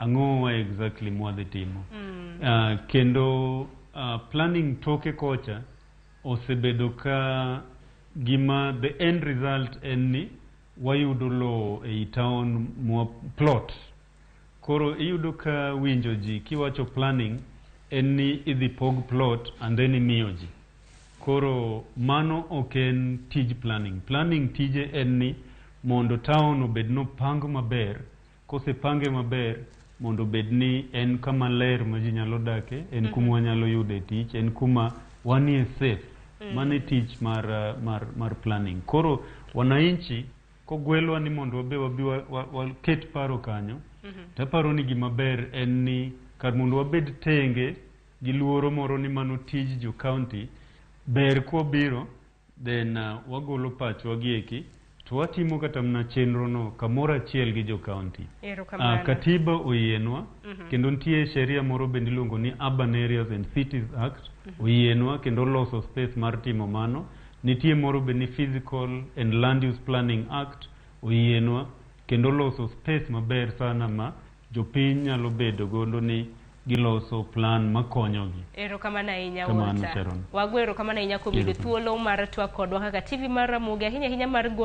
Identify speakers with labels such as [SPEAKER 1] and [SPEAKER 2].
[SPEAKER 1] Ang'o exactly mwadhi timo? Kendo planning toke kocha osebedo ka gima the end result en ni wayudo lowo ei town mwa plot. Koro iyudo ka winjo ji kiwacho planning en ni idhi pog plot and then imiyo ji. Koro mano ok en tij planning. Planning tije en ni mondo town obed nopang maber. Kosepange maber, mondo obed ni en kama ler ma ji nyalo dake, en kuma wanyalo yude tich, en kuma wanie safe. Mano e tich mar planning. Koro wananchi kogwelwa ni mondo wabe wabi waket paro kanyo, taparo ni gima ber en ni kar mondo wabed tenge gi luoro moro ni mano tij jo county, ber kwabiro then wagolo pachwa gi eki to watimo kata mana chenro no kamoro achiel gi jo county.
[SPEAKER 2] Erokamano.
[SPEAKER 1] Katiba oyienwa kendo nitie sheria moro bende iluongo ni Urban Areas and Cities Act oyienwa kendo loso space mar timo mano. Nitie moro be ni Physical and Land Use Planning Act oyienwa kendo loso space maber sana ma jopiny nyalo bedo godo ni giloso plan makonyogi.
[SPEAKER 2] Erokamano ahinya.
[SPEAKER 1] Kamano,
[SPEAKER 2] Walter.
[SPEAKER 1] Sharon.
[SPEAKER 2] Wago erokamano ahinya kuom yudo
[SPEAKER 1] Erokamano.
[SPEAKER 2] thuolo mar twak kodwa kaka TV mar Ramogi, ahinya ahinya mar golo